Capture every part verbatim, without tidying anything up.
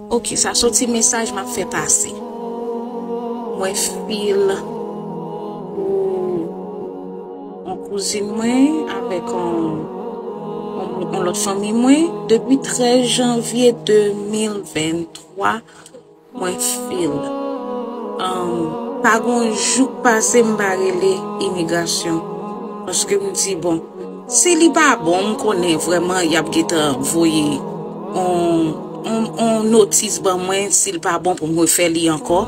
Ok, sa soti mesaj m ap fè pase. Mwen fil pou yon kouzin mwen avèk yon, yon, yon lòt fanmi mwen. Depi trèz janvye de mil venntwa, mwen fil. Um, pa gon jou k pase m pa rele imigrasyon. Paske m di, bon, si li pa bon, m konnen vrèman y ap gentan voye on, on, on notis ban mwen si l pa bon pou m refè li ankò.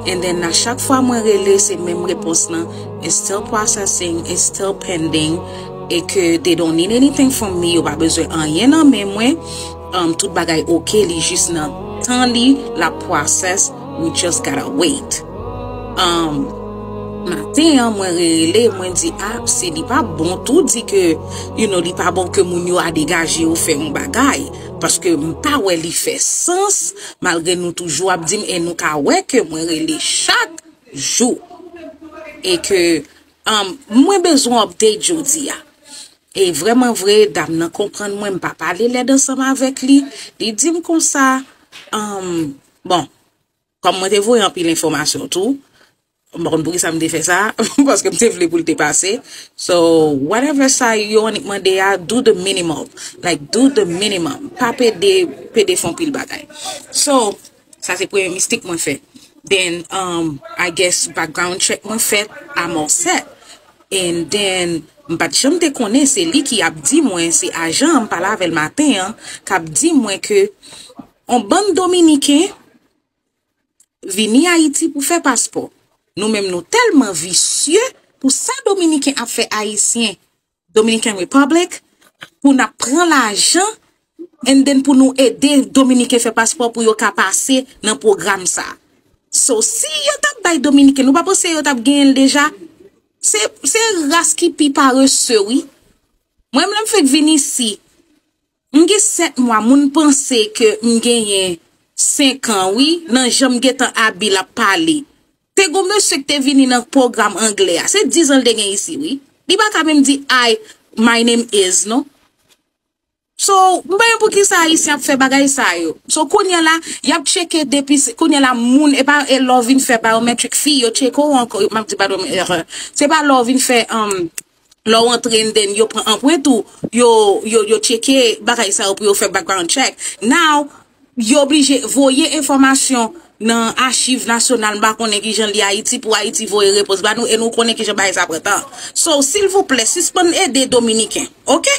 And then, a chak fwa mwen rele, se menm repons lan, "It's still processing, it's still pending," e ke they don't need anything from me, yo pa bezwen anyen nan men mwen. Um, tout bagay ok, li jis nan tan li, l ap process, we just gotta wait. Um, maten an, mwen rele, mwen di, "Ah, si li pa bon tou, di ke, you know, li pa bon ke moun yo a degaje yo fè yon bagay." Paske m pa wè li fè sans, malgre nou toujou ap di m, e nou ka wè ke mwen rele chak jou. E ke, um, mwen bezwen update jodi a. E vrèman vre, dam nan konprann mwen, m pa pale lèd ansanm avèk li. Li di m konsa, um, bon, kòm mwen te voye anpil enfòmasyon tou, m pa konn poukisa m te fè sa, paske m te vle pou l te pase. So, whatever sa yo annik mande a, do the minimum. Like, do the minimum. Pa pede, pede fè anpil bagay. So, sa se premye mistik mwen fè. Then, um, I guess background check mwen fèt, I'm all set. And then, m pa t janm te konnen se li ki ap di mwen, se ajan an m pale avè l maten an, k ap di mwen ke on bann Dominiken vini Ayiti pou fè paspò. Nou menm nou tèlman visye pou sa Dominiken ap fè Ayisyen, Dominican Republic, pou n ap pran lajan, and then pou nou ede Dominiken fè paspò pou yo ka pase nan pwogram sa. So, si yo t ap bay Dominiken, nou pa panse yo t ap genyen l deja? Se, se ras ki pi parese, wi. Mwen, lè m fèk vin isi, m gen sèt mwa, moun panse ke m genyen senk an, wi, nan jan m gentan abil ap pale. Te gon mesye ki te vini nan pwogram anglè a. Se diz an l te gen isi, wi. Li pa ka menm di, "Hi, my name is," non. So, m pa konn poukisa Ayisyen ap fè bagay sa yo. So, kounye a la, y ap tcheke depi, kounye a la, moun, e pa, e lè w vin fè biometric fi, yo tcheke w ankò, m ap di, padon, erè. Se pa lè w vin fè, um, lè w antre, and then yo pran anprent ou, yo, yo, yo tcheke bagay sa yo pou yo fè background check. Now, yo oblije voye enfòmasyon nan achiv nasyonal, m pa konnen kijan li Ayiti, pou Ayiti voye repons ba nou, e nou konnen kijan bagay sa pran tan. So, silvouplè, sispann ede Dominiken, ok?